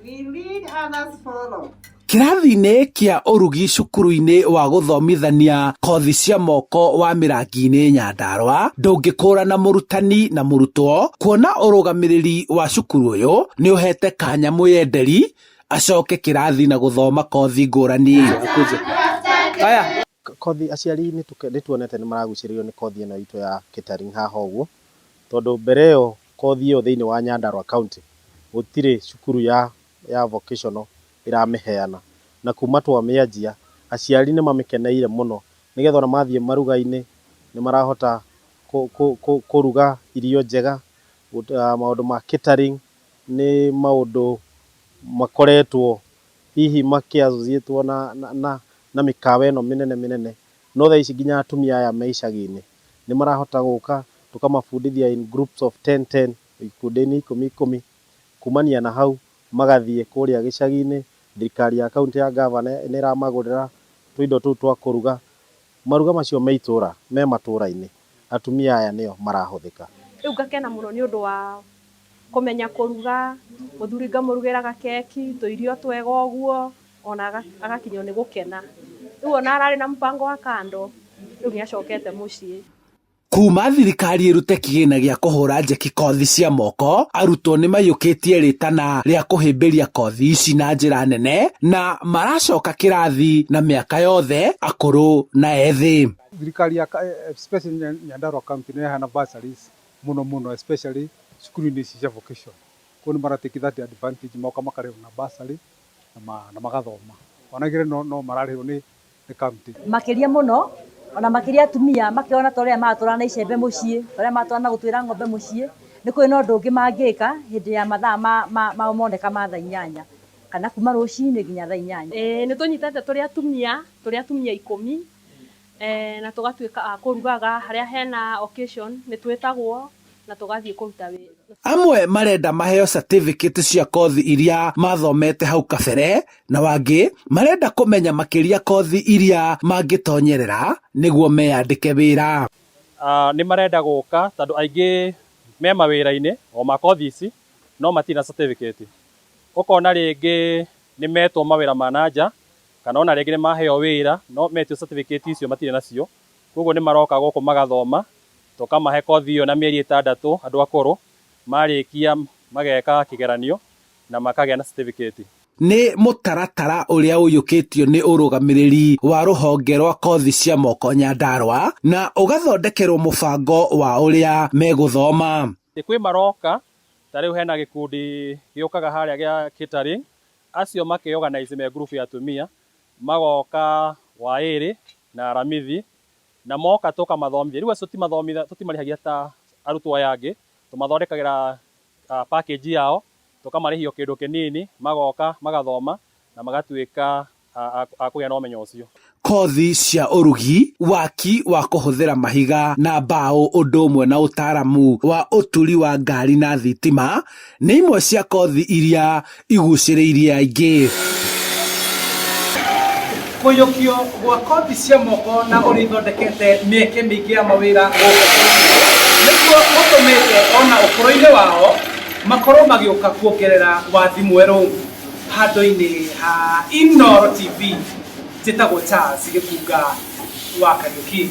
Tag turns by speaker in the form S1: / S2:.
S1: We lead, others follow.
S2: Kĩrathi-inĩ kĩa ũrugi cukuru-inĩ wa gũthomithania kothi cia moko wa Mĩrangi-inĩ Nyandarua, ndũngĩkũrana mũrutani na mũrutwo kuona ũrũgamĩrĩri wa cukuru ũyũ nĩ ũhete kanya mwĩyenderi acoke kĩrathi na gũthoma kothi ngũrani.
S3: Aya. Kothi aciari nĩ tuonete nĩ maragucĩrĩrio nĩ kothi ĩno itũ ya catering haha ũguo, tondũ mbere ĩyo kothi ĩyo thĩinĩ wa Nyandarua County gũtirĩ cukuru ya vocational ĩramĩheana, na kuma twamĩanjia aciari nĩ mamĩkeneire mũno, nĩgetha ona mathiĩ maruga-inĩ nĩ marahota kũruga irio njega. Maũndũ ma catering nĩ maũndũ makoretwo hihi makĩ-associate-wo na mĩkawa ĩno mĩnene mĩnene, no thaa ici nginya atumia aya me icagi-inĩ nĩ marahota gũka, tũkamabundithia in groups of 10 10, ikundi-inĩ ikũmi ikũmi. Kumania na hau magathiĩ kũrĩa gĩcagi-inĩ, thirikari ya kaunti ya gavana nĩ ĩramagũrĩra tũindo tũu twa kũruga. Maruga macio me itũra me matũra-inĩ, atumia aya nĩo marahũthĩka.
S4: Rĩu ngakena mũno nĩ ũndũ wa kũmenya kũruga, mũthuri ngamũrugĩra gakeki, tũirio twega ũguo, ona agakinywo nĩ gũkena. Rĩu ona ararĩ na mũbango wa kando, rĩu nĩ acokete mũciĩ.
S2: Kuma thirikari ĩrute kĩgĩna gĩa kũhũra njeki kothi cia moko, arutwo nĩ maiyũkĩtie rĩtana rĩa kũhĩmbĩria kothi ici na njĩra nene na maracoka kĩrathi na mĩaka yothe, akũrũ na ethĩ.
S5: Thirikari ya especially Nyandarua County nĩ ĩraheana bursaries mũno mũno, especially cukuru-inĩ ici cia vocation. Koguo nĩ mara take that advantage, moka makarĩhwo na bursary na magathoma. Ona igĩrĩ no mararĩhwo nĩ county.
S6: Makĩria mũno, ona makĩria atumia makĩona ta ũrĩa maratũra na icembe mũciĩ, ta ũrĩa maratũra na gũtuĩra ng'ombe mũciĩ, nĩ kũrĩ na ũndũ ũngĩ mangĩka hĩndĩ ya mathaa ma moneka ma thaa 8 kana kuma rũcinĩ nginya thaa 8.
S4: Ĩĩ, nĩ tũnyitĩte tũrĩ atumia 10, na tũgatuĩka a kũrugaga harĩa hena occasion, nĩ twĩtagwo na tũgathiĩ kũruta wĩra.
S2: Amwe marenda maheo certificate cia kothi iria mathomete hau kabere, na wangĩ marenda kũmenya makĩria kothi iria mangĩtonyerera nĩguo meyandĩke wĩra.
S7: Nĩ marenda gũka tondũ aingĩ me mawĩra-inĩ o ma kothi ici no matirĩ na certificate. Ũkona rĩngĩ nĩ metwo mawĩra ma na nja, kana ona rĩngĩ nĩ maheo wĩra no metio certificate icio matirĩ nacio. Koguo nĩ maroka gũkũ magathoma, tũkamahe kothi ĩyo na mĩeri 6. Andũ akũrũ marĩkia mageka kĩgeranio na makagĩa na certificate.
S2: Nĩ mũtaratara ũrĩa ũiyũkĩtio nĩ ũrũgamĩrĩri wa rũhonge rwa kothi cia moko Nyandarua na ũgathondekerwo mũbango wa ũrĩa megũthoma.
S7: Kwĩ maroka, ta rĩu hena gĩkundi gĩũkaga harĩa gĩa catering, acio makĩorganize me group ya atumia, magoka waĩrĩ na Aramithi, na moka tũkamathomithia. Rĩu acio tũtimarĩhagia ta arutwo aya angĩ, tũmathondekagĩra package yao, tũkamarĩhia o kĩndũ kĩnini, magoka magathoma na magatuĩka a kũgĩa na ũmenyo ũcio.
S2: Kothi cia ũrugi, waki wa kũhũthĩra mahiga na mbaũ, ũndũ ũmwe na ũtaaramu wa ũturi wa ngari na thitima nĩ imwe cia kothi iria igucĩrĩirie aingĩ. Kũiyũkio gwa kothi cia moko na ũrĩa ithondekete mĩeke mĩingĩ ya mawĩra gũkũ bũrũri-inĩ nĩkuo gũtũmĩte ona ũkũrũ-inĩ wao makorwo magĩũka kuongerera wathi mwerũ handũ-inĩ ha Inooro TV. Njĩtagwo Charles Gĩkunga wa Kariũki.